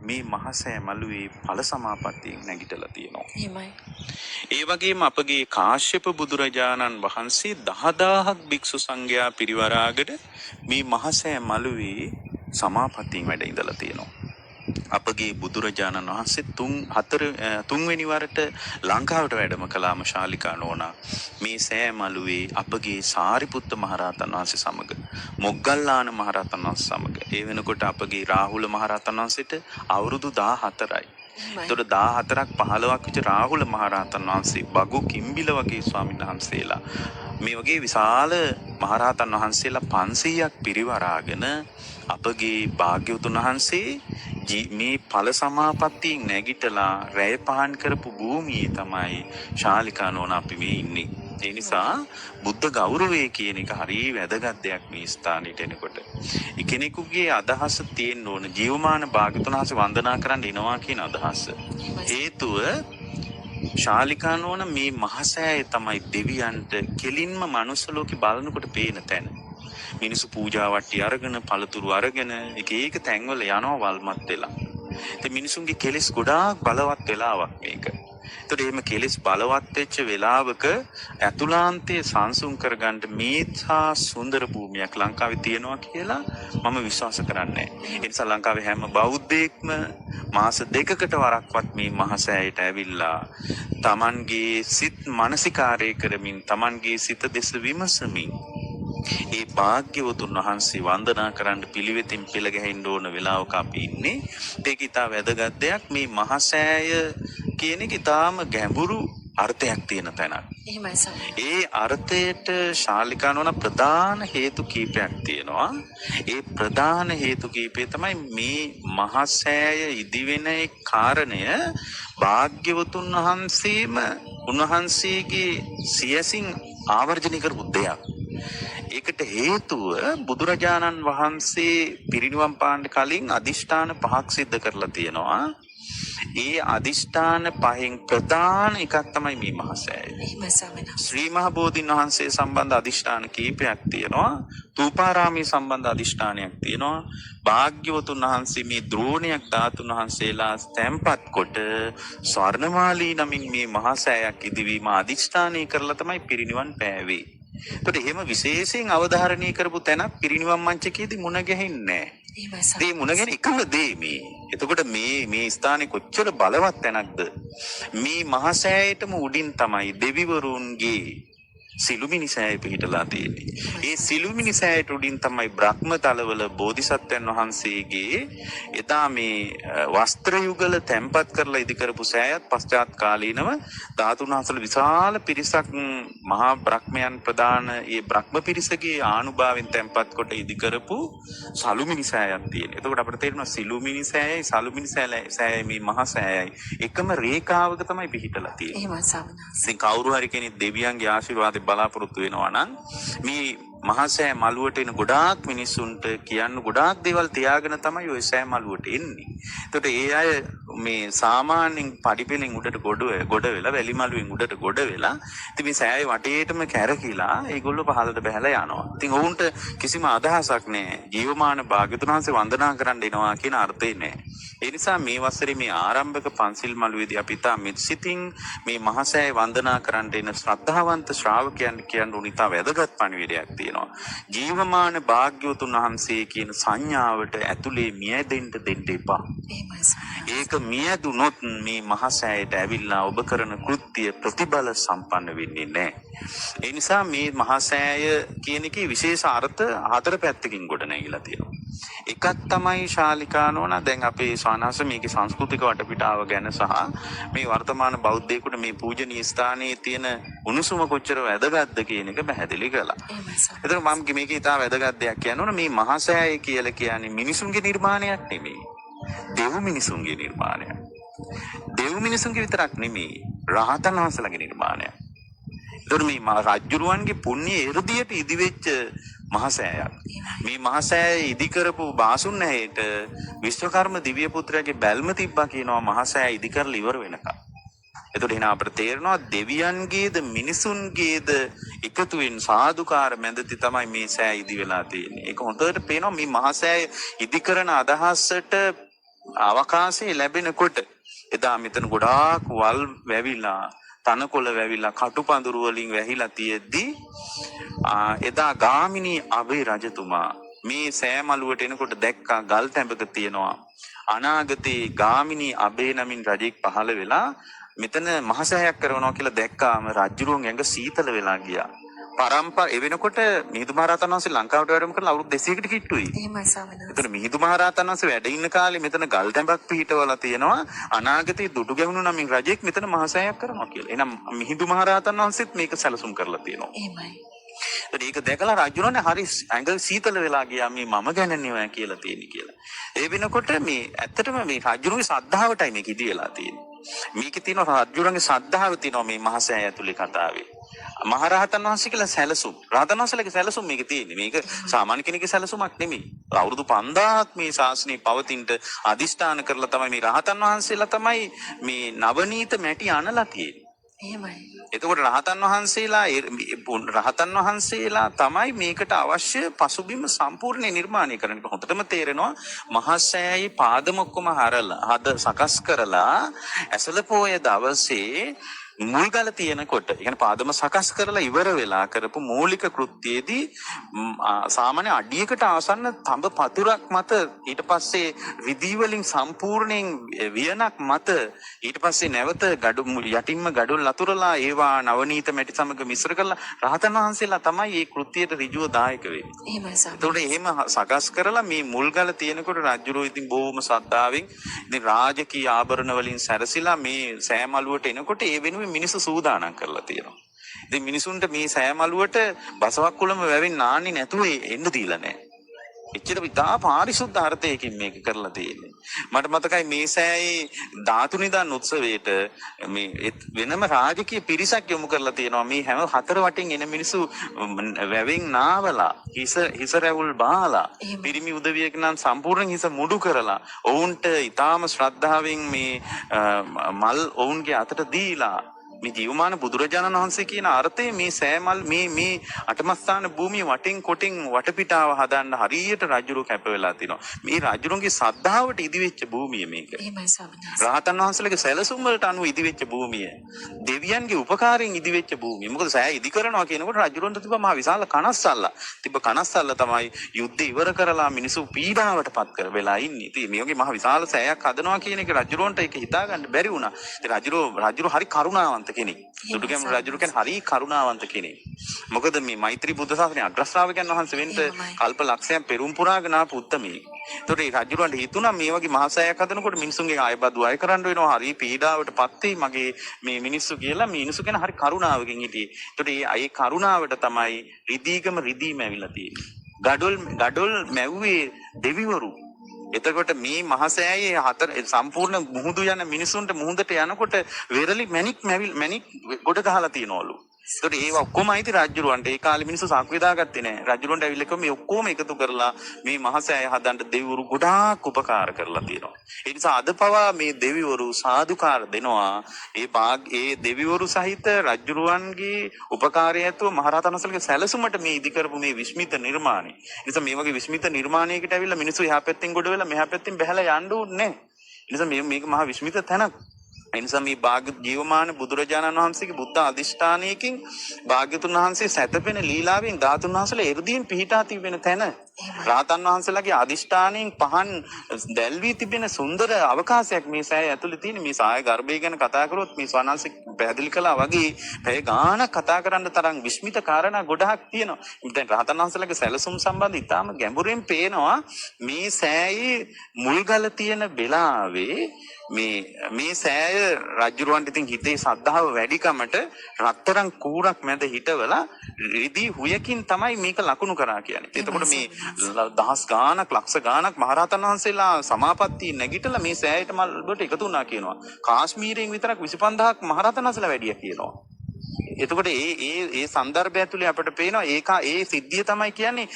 මේ මහසෑ මළුවේ ඵල සමාපත්තියෙන් නැගිටලා තියෙනවා. එහෙමයි. ඒ වගේම අපගේ කාශ්‍යප බුදුරජාණන් වහන්සේ 10,000ක් භික්ෂු සංඝයා පිරිවරාගෙන මේ මහසෑ මළුවේ සමාපත්තියෙන් වැඩ ඉඳලා තියෙනවා. අපගේ බුදුරජාණන් වහන්සේ තුන්වෙනි වරට ලංකාවට වැඩම කළාම ශාලිකා නෝනා මේ සෑ මළුවේ අපගේ සාරිපුත්ත මහරහතන් වහන්සේ සමග, මොග්ගල්ලාන මහරහතන් වහන්සේ සමග, ඒ වෙනකොට අපගේ රාහුල මහරහතන් වහන්සේට අවුරුදු 14යි. එතකොට 14ක් 15ක් වෙච්ච රාහුල මහරහතන් වහන්සේ, බගු කිම්බිල වගේ ස්වාමීන් වහන්සේලා, මේ වගේ විශාල මහරහතන් වහන්සේලා 500ක් පිරිවරාගෙන අපගේ භාග්‍යවතුන් වහන්සේ මේ ඵල සමාපත්තියෙන් නැගිටලා රැය පහන් කරපු භූමියේ තමයි ශාලිකා නෝනා අපි මේ ඉන්නේ. ඒ නිසා බුද්ධ ගෞරවය කියන එක හරි වැදගත් දෙයක් මේ ස්ථානෙට එනකොට. කෙනෙකුගේ අදහස තියෙන්න ඕන ජීවමාන භාග්‍යවතුන් වහන්සේ වන්දනා කරන්න එනවා කියන අදහස. හේතුව ශාලිකා නෝනා මේ මහසෑය තමයි දෙවියන්ට කෙලින්ම මනුස්ස ලෝකේ බලනකොට පේන තැන. මිනිස්සු පූජා වට්ටි අරගෙන පළතුරු අරගෙන එක එක තැන්වල යනවා වල්මත් වෙලා. ඉතින් මිනිසුන්ගේ කෙලෙස් ගොඩාක් බලවත් වෙලාවක් මේක. එතකොට එහෙම කෙලෙස් බලවත් වෙච්ච වෙලාවක ඇතුළාන්තයේ සංසුන් කරගන්න මේ තා සුන්දර භූමියක් ලංකාවේ තියෙනවා කියලා මම විශ්වාස කරන්නේ නැහැ. ඒ නිසා ලංකාවේ හැම බෞද්ධයෙක්ම මාස දෙකකට වරක්වත් මේ මහසෑයට ඇවිල්ලා තමන්ගේ සිත් මනසිකාරය කරමින් තමන්ගේ සිත දෙස විමසමින් ඒ භාග්‍යවතුන් වහන්සේ වන්දනා කරන්න පිළිවෙතින් පෙළ ගැහෙන්න ඕන වෙලාවක අපි ඉන්නේ. ඒක ඉතා වැදගත් දෙයක්. මේ මහසෑය කියන එක ඉතාම ගැඹුරු අර්ථයක් තියෙන තැනක්. එහෙමයි ස්වාමී. ඒ අර්ථයට ශාලිකා නෝනා ප්‍රධාන හේතු කීපයක් තියෙනවා. ඒ ප්‍රධාන හේතු කීපය තමයි මේ මහසෑය ඉදිවෙන ඒ කාරණය භාග්‍යවතුන් වහන්සේම උන්වහන්සේගේ සියසින් ආවර්ජනය කරපු දෙයක්. ඒකට හේතුව බුදුරජාණන් වහන්සේ පිරිනිවන් පාන්න කලින් අදිෂ්ඨාන පහක් සිද්ධ කරලා තියෙනවා. ඒ අදිෂ්ඨාන පහෙන් ප්‍රධාන එකක් තමයි මේ මහසෑය. එහෙමයි ස්වාමීන් වහන්සේ. ශ්‍රී මහ බෝධීන් වහන්සේ සම්බන්ධ අදිෂ්ඨාන කීපයක් තියෙනවා. තූපාරාමයේ සම්බන්ධ අදිෂ්ඨානයක් තියෙනවා. භාග්‍යවතුන් වහන්සේ මේ ද්‍රෝණයක් ධාතුන් වහන්සේලා තැන්පත් කොට ස්වර්ණමාලී නමින් මේ මහසෑයක් ඉදිවීම අදිෂ්ඨානය කරලා තමයි පිරිනිවන් පෑවේ. එතකොට එහෙම විශේෂයෙන් අවධාරණය කරපු තැනක් පිරිනිවන් මංචකයේදී මුණ ගැහෙන්නේ නැහැ. එහෙමයි ඒ ස්වාමීන් මුණ ගැහෙන එකම දේ මේ. එතකොට මේ ස්ථානේ කොච්චර බලවත් තැනක්ද? මේ මහසෑයටම උඩින් තමයි දෙවිවරුන්ගේ සිළුමිණි සෑය පිහිටලා තියෙන්නේ. ඒ සිළුමිණි සෑයට උඩින් තමයි බ්‍රහ්මතලවල බෝධිසත්වයන් වහන්සේගේ එදා මේ වස්ත්‍ර යුගල තැන්පත් කරලා ඉදි කරපු සෑයත් පශ්චාත් කාලීනව ධාතුන් වහන්සේලා විශාල පිරිසක් මහා බ්‍රහ්මයන් ප්‍රධාන ඒ බ්‍රහ්ම පිරිසගේ ආනුභාවයෙන් තැන්පත් කොට ඉදි කරපු සලුමිණි සෑයක් තියෙනවා. එතකොට අපිට තේරෙනවා සිළුමිණි සෑයයි සලුමිණි සෑයයි මේ මහා සෑයයි එකම රේඛාවක තමයි පිහිටලා තියෙන්නේ. එහෙමයි ස්වාමීන් වහන්සේ. ඉතින් කවුරු හරි කෙනෙක් දෙවියන්ගේ ආශිර්වාදය බලාපොරොත්තු වෙනවා නම් මේ මහා සෑ මළුවට එන ගොඩාක් මිනිස්සුන්ට කියන්න ගොඩාක් දේවල් තියාගෙන තමයි ඔය සෑ මළුවට එන්නේ. එතකොට ඒ අය මේ සාමාන්‍යයෙන් පඩිපෙළෙන් උඩට ගොඩ වෙලා වැලි මළුවෙන් උඩට ගොඩ වෙලා ඉතින් මේ සෑය වටේටම කැරකිලා ඒගොල්ලෝ පහළට බැහැලා යනවා. ඉතින් ඔවුන්ට කිසිම අදහසක් නෑ. ජීවමාන භාග්‍යවතුන් වහන්සේ වන්දනා කරන්න එනවා කියන අර්ථය නෑ. ඒ නිසා මේ වසරේ මේ ආරම්භක පන්සිල් මළුවේදී අපි ඉතා මෙත් සිතින් මේ මහා සෑය වන්දනා කරන්න එන ශ්‍රද්ධාවන්ත ශ්‍රාවකයන් කියන්න උන ඉතා වැදගත් පණිවිඩයක් තියෙනවා. ජීවමාන භාග්‍යවතුන් වහන්සේ කියන සංඥාවට ඇතුලේ මියැදෙන්න දෙන්න එපා. එහෙමයි ස්වාමීන් වහන්සේ. ඒක මියැදුනොත් මේ මහා සෑයට ඇවිල්ලා ඔබ කරන කෘත්‍ය ප්‍රතිබල සම්පන්න වෙන්නේ නෑ. ඒ නිසා මේ මහා සෑය කියන එකේ විශේෂ අර්ථ හතර පැත්තකින් ගොඩ නැගිලා තියෙනවා. එකක් තමයි ශාලිකා නෝනා දැන් අපේ ස්වාමීන් මේකේ සංස්කෘතික වටපිටාව ගැන සහ මේ වර්තමාන බෞද්ධයෙකුට මේ පූජනීය ස්ථානයේ තියෙන උණුසුම කොච්චර වැදගත්ද කියන එක පැහැදිලි කළා. එහෙමයි ස්වාමීන්. එතකොට මම මේකේ ඉතා වැදගත් දෙයක් කියන්න ඕන. මේ මහා සෑය කියලා කියන්නේ මිනිසුන්ගේ නිර්මාණයක් නෙමෙයි. දෙව් මිනිසුන්ගේ නිර්මාණයක්. දෙව් මිනිසුන්ගේ විතරක් නෙමෙයි, රහතන් වහන්සේලාගේ නිර්මාණයක්. එතකොට මේ රජ්ජුරුවන්ගේ පුණ්‍ය එ르දියට ඉදිවෙච්ච මහා සෑයක්. මේ මහා සෑය ඉදි කරපු බාසුන් ඇහැට විශ්වකර්ම දිව්‍ය පුත්‍රයාගේ බැල්ම තිබ්බා කියනවා මහා සෑය ඉදි කරලා ඉවර වෙනකම්. එතකොට එහෙනම් අපිට තේරෙනවා දෙවියන්ගේද මිනිසුන්ගේද එකතුවෙන් සාදුකාර මැදති තමයි මේ සෑය ඉදි වෙලා තියෙන්නේ. ඒක හොඳට පේනවා මේ මහා සෑය ඉදි කරන අදහසට අවකාශය ලැබෙනකොට එදා මෙතන ගොඩාක් වල් වැවිලා, තනකොළ වැවිලා, කටුපඳුරු වලින් වැහිලා තියෙද්දි එදා ගාමිණී අබේ රජතුමා මේ සෑමලුවට එනකොට දැක්කා ගල් තැඹක තියෙනවා අනාගතේ ගාමිණී අබේ නමින් රජෙක් පහළ වෙලා මෙතන මහසෑයක් කරනවා කියලා දැක්කාම රජුරුවන් ඇඟ සීතල වෙලා ගියා. පරම්පර ඒ වෙනකොට මිහිඳු මහරහතන් වහන්සේ ලංකාවට වැඩම කරලා අවුරුදු 200කට කිට්ටුයි. එහෙමයි ස්වාමීන් වහන්සේ. එතන මිහිඳු මහරහතන් වහන්සේ වැඩ ඉන්න කාලේ මෙතන ගල් තැඹක් පිහිටවලා තියෙනවා අනාගතේ දුටු ගැමුණු නමින් රජෙක් මෙතන මහසෑයක් කරනවා කියලා. එහෙනම් මිහිඳු මහරහතන් වහන්සේත් මේක සැලසුම් කරලා තියෙනවා. එහෙමයි. එතකොට ඒක දැකලා රජුරනේ හරි ඇඟ සීතල වෙලා ගියා මේ මම ගැන නෙවෙයි කියලා තියෙන්නේ කියලා. ඒ වෙනකොට මේ ඇත්තටම මේ රජුරුගේ ශ්‍රද්ධාවටයි මේක ඉදි වෙලා තියෙන්නේ. මේකේ තියෙන රජුරන්ගේ ශ්‍රද්ධාව තියෙනවා මේ මහසෑය ඇතුලේ කතාවේ. මහරහතන් වහන්සේ කියලා සැලසුම්. රහතන් වහන්සේලාගේ සැලසුම් මේකේ තියෙන්නේ. මේක සාමාන්‍ය කෙනෙකුගේ සැලසුමක් නෙමෙයි. අවුරුදු 5000ක් මේ ශාසනය පවතින්න අදිෂ්ඨාන කරලා තමයි මේ රහතන් වහන්සේලා තමයි මේ නවනීත මැටි අනලා තියෙන්නේ. එහෙමයි. එතකොට රහතන් වහන්සේලා තමයි මේකට අවශ්‍ය පසුබිම සම්පූර්ණ නිර්මාණය කරන්නේ. හොඳටම තේරෙනවා මහසෑයේ පාදම ඔක්කොම හරලා හද සකස් කරලා ඇසළ පෝය දවසේ මුල්ගල තියෙනකොට, ඒ කියන්නේ පාදම සකස් කරලා ඉවර වෙලා කරපු මූලික කෘත්‍යයේදී සාමාන්‍ය අඩියකට ආසන්න තඹ පතුරක් මත ඊට පස්සේ රිදී වලින් සම්පූර්ණයෙන් වියනක් මත ඊට පස්සේ නැවත යටින්ම ගඩොල් අතුරලා ඒවා නවනීත මැටි සමග මිශ්‍ර කරලා රහතන් වහන්සේලා තමයි මේ කෘත්‍යයට ඍජුව දායක වෙන්නේ. එහෙමයි ස්වාමීන්. එතකොට එහෙම සකස් කරලා මේ මුල්ගල තියෙනකොට රජුරෝ ඉතින් බොහොම ශ්‍රද්ධාවෙන් ඉතින් රාජකීය ආභරණ වලින් සැරසිලා මේ සෑමලුවට එනකොට ඒ වෙනුවෙන් මිනිස්සු සූදානම් කරලා තියෙනවා. ඉතින් මිනිසුන්ට මේ සෑමලුවට බසවක් කුලම වැවෙන් නාන්නේ නැතුව එන්න දීලා නැහැ. එච්චර ඉතා පාරිශුද්ධ අර්ථයකින් මේක කරලා තියෙන්නේ. මට මතකයි මේ සෑයේ ධාතු නිදාන උත්සවයට මේ වෙනම රාජකීය පිරිසක් යොමු කරලා තියෙනවා. මේ හැම හතර වටෙන් එන මිනිස්සු වැවෙන් නාවලා හිස රැවුල් බාලා පිරිමි උදවියක නම් සම්පූර්ණ හිස මුඩු කරලා ඔවුන්ට ඉතාම ශ්‍රද්ධාවෙන් මේ මල් ඔවුන්ගේ අතට දීලා මේ ජීවමාන බුදුරජාණන් වහන්සේ කියන අර්ථයේ මේ සෑමල් මේ මේ අටමස්ථාන භූමිය වටෙන් කොටෙන් වටපිටාව හදන්න හරියට රජුරු කැප වෙලා තිනවා. මේ රජුරුන්ගේ ශ්‍රද්ධාවට ඉදිවෙච්ච භූමිය මේක. එහෙමයි ස්වාමීන් වහන්සේ. රහතන් වහන්සේලාගේ සැලසුම් වලට අනුව ඉදිවෙච්ච භූමිය. දෙවියන්ගේ උපකාරයෙන් ඉදිවෙච්ච භූමිය. මොකද සෑ ඉදි කරනවා කියනකොට රජුරුන්ට තිබ්බ මහා විශාල කනස්සල්ල. තිබ්බ කනස්සල්ල තමයි යුද්ධ ඉවර කරලා මිනිස්සු පීඩාවට පත් කර වෙලා ඉන්නේ. ඉතින් මේ වගේ මහා විශාල සෑයක් හදනවා කියන එක රජුරුන්ට ඒක හිතා ගන්න බැරි වුණා. ඉතින් රජුරු හරි කරුණාවන්ත කෙනෙක්. දුටුගැමුණු රජු කියන්නේ හරි කරුණාවන්ත කෙනෙක්. මොකද මේ මෛත්‍රී බුද්ධ ශාසනයේ අග්‍ර ශ්‍රාවකයන් වහන්සේ වෙන්න කල්ප ලක්ෂයන් පෙරම් පුරාගෙන ආපු උත්තමයෙක්. ඒතකොට මේ රජුරන්ට හිතුණා මේ වගේ මහා සෑයක් හදනකොට මිනිසුන්ගේ ආයබදු අය කරන්න වෙනවා. හරි පීඩාවට පත් වෙයි මගේ මේ මිනිස්සු කියලා මේ මිනිස්සු ගැන හරි කරුණාවකින් හිටියේ. ඒතකොට ඒ කරුණාවට තමයි රිදීගම රිදීම ඇවිල්ලා තියෙන්නේ. ගඩොල් මැව්වේ දෙවිවරු. එතකොට මේ මහසෑයේ හතර සම්පූර්ණ මුහුදු යන මිනිසුන්ට මුහුදට යනකොට වෙරළි මැණික් මැණික් ගොඩ ගහලා තියනවලු. එතකොට ඒවා ඔක්කොම අයිති රජුරවන්ට. ඒ කාලේ මිනිස්සු සාක්කු විදාගත්තේ නෑ. රජුරවන්ට ඇවිල්ලා කිව්වා මේ ඔක්කොම එකතු කරලා මේ මහසෑය හදන්න දෙවිවරු ගොඩාක් උපකාර කරලා තියෙනවා. ඒ නිසා අද පවා මේ දෙවිවරු සාදුකාර දෙනවා. ඒ දෙවිවරු සහිත රජුරවන්ගේ උපකාරය ඇතුව මහරහතන් වහන්සේලගේ සැලසුමට මේ ඉදි කරපු මේ විස්මිත නිර්මාණය. ඒ නිසා මේ වගේ විස්මිත නිර්මාණයකට ඇවිල්ලා මිනිස්සු එහා පැත්තෙන් ගොඩ වෙලා මෙහා පැත්තෙන් බැහැලා යන්න ඕනේ නෑ. ඒ නිසා මේක මහා විස්මිත තැනක්. ඒ නිසා මේ ජීවමාන බුදුරජාණන් වහන්සේගේ බුද්ධ අධිෂ්ඨානයකින් භාග්‍යතුන් වහන්සේ සැතපෙන ලීලාවෙන් ධාතුන් වහන්සේලා එ르දීන් පිහිටා තිබෙන තැන, රහතන් වහන්සේලාගේ අධිෂ්ඨානයෙන් පහන් දැල්වී තිබෙන සුන්දර අවකාශයක් මේ සෑය ඇතුලේ තියෙන. මේ සාය ගර්භය ගැන කතා කරොත් මේ ස්වාමීන් පැහැදිලි කළා වගේ පැය ගාණක් කතා කරන්න තරම් විස්මිත කාරණා ගොඩාක් තියෙනවා. දැන් රහතන් වහන්සේලාගේ සැලසුම් සම්බන්ධ ඉතාම ගැඹුරින් පේනවා මේ සෑයේ මුල්ගල තියෙන වෙලාවේ මේ සෑය රජුරවන්ට ඉතින් හිතේ ශ්‍රද්ධාව වැඩිකමට රත්තරන් කූරක් මැද හිටවලා රිදී හුයකින් තමයි මේක ලකුණු කරා කියන්නේ. එතකොට මේ දහස් ගාණක් ලක්ෂ ගාණක් මහරහතන් වහන්සේලා සමාපatti නැගිටලා මේ සෑයට මල් වලට එකතු වුණා කියනවා. කාශ්මීරයෙන් විතරක් 25000ක් මහරහතන් වහන්සේලා වැඩියා කියනවා. එතකොට ඒ ඒ ඒ සන්දර්භය ඇතුලේ අපිට පේනවා ඒ සිද්ධිය තමයි කියන්නේ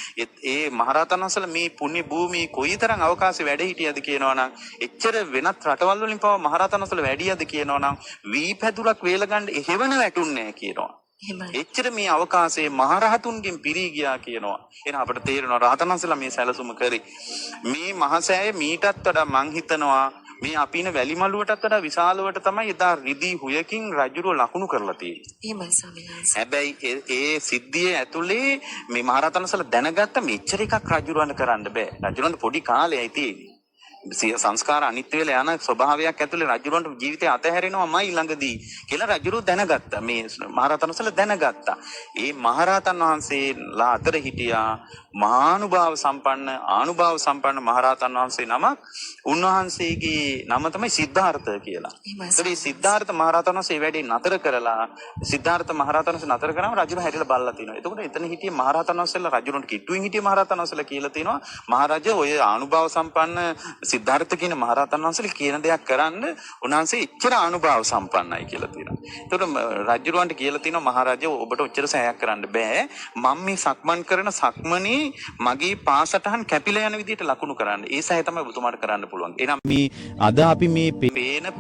ඒ මහරහතන් වහන්සේලා මේ පුණ්‍ය භූමියේ කොයිතරම් අවකාශේ වැඩ හිටියද කියනවා නම්, එච්චර වෙනත් රටවල් වලින් පවා මහරහතන් වහන්සේලා වැඩියද කියනවා නම්, වී පැදුරක් වේල ගන්න එහෙවන වැටුන්නේ නැහැ කියනවා. එහෙමයි. එච්චර මේ අවකාශයේ මහරහතුන්ගෙන් පිරී ගියා කියනවා. එහෙනම් අපිට තේරෙනවා රහතන් වහන්සේලා මේ සැලසුම කරේ. මේ මහසෑය මීටත් වඩා මං හිතනවා මේ අපි ඉන වැලි මළුවටත් වඩා විශාලවට තමයි එදා රිදී හුයකින් රජුරෝ ලකුණු කරලා තියෙන්නේ. එහෙමයි ස්වාමීන් වහන්සේ. හැබැයි ඒ සිද්ධිය ඇතුලේ මේ මහරහතන් වහන්සේලා දැනගත්ත මෙච්චර එකක් රජුරවන්න කරන්න බෑ. රජුරවන්ට පොඩි කාලයයි තියෙන්නේ. සංස්කාර අනිත්‍ය වෙලා යන ස්වභාවයක් ඇතුලේ රජුරවන්ට ජීවිතය අතහැරෙනවමයි ළඟදී කියලා රජුරෝ දැනගත්තා. මේ මහරහතන් වහන්සේලා දැනගත්තා. ඒ මහරහතන් වහන්සේලා අතර හිටියා මහානුභාව සම්පන්න ආනුභාව සම්පන්න මහරහතන් වහන්සේ නමක්. උන්වහන්සේගේ නම තමයි සිද්ධාර්ථ කියලා. එහෙමයි ඒතකොට මේ ස්වාමීන් වහන්සේ. සිද්ධාර්ථ මහරහතන් වහන්සේ ඒ වැඩේ නතර කරලා සිද්ධාර්ථ මහරහතන් වහන්සේ නතර කරාම රජුර හැරිලා බලලා තිනවා. එතකොට එතන හිටියේ මහරහතන් වහන්සේලා රජුරන්ට කිට්ටුවෙන් හිටියේ මහරහතන් වහන්සේලා කියලා තිනවා මහරජා ඔය ආනුභාව සම්පන්න සිද්ධාර්ථ කියන මහරහතන් වහන්සේලා කියන දෙයක් කරන්න උන්වහන්සේ එච්චර ආනුභාව සම්පන්නයි කියලා තියෙනවා. එතකොට රජුරවන්ට කියලා තිනවා මහරජා ඔබට ඔච්චර සෑයක් කරන්න බෑ. මම මේ සක්මන් කරන සක්මනේ මගේ පාසටහන් කැපිලා යන විදිහට ලකුණු කරන්න. ඒ සෑය තමයි ඔබතුමාට කරන්න පුළුවන්. එහෙනම් මේ අද අපි මේ පේන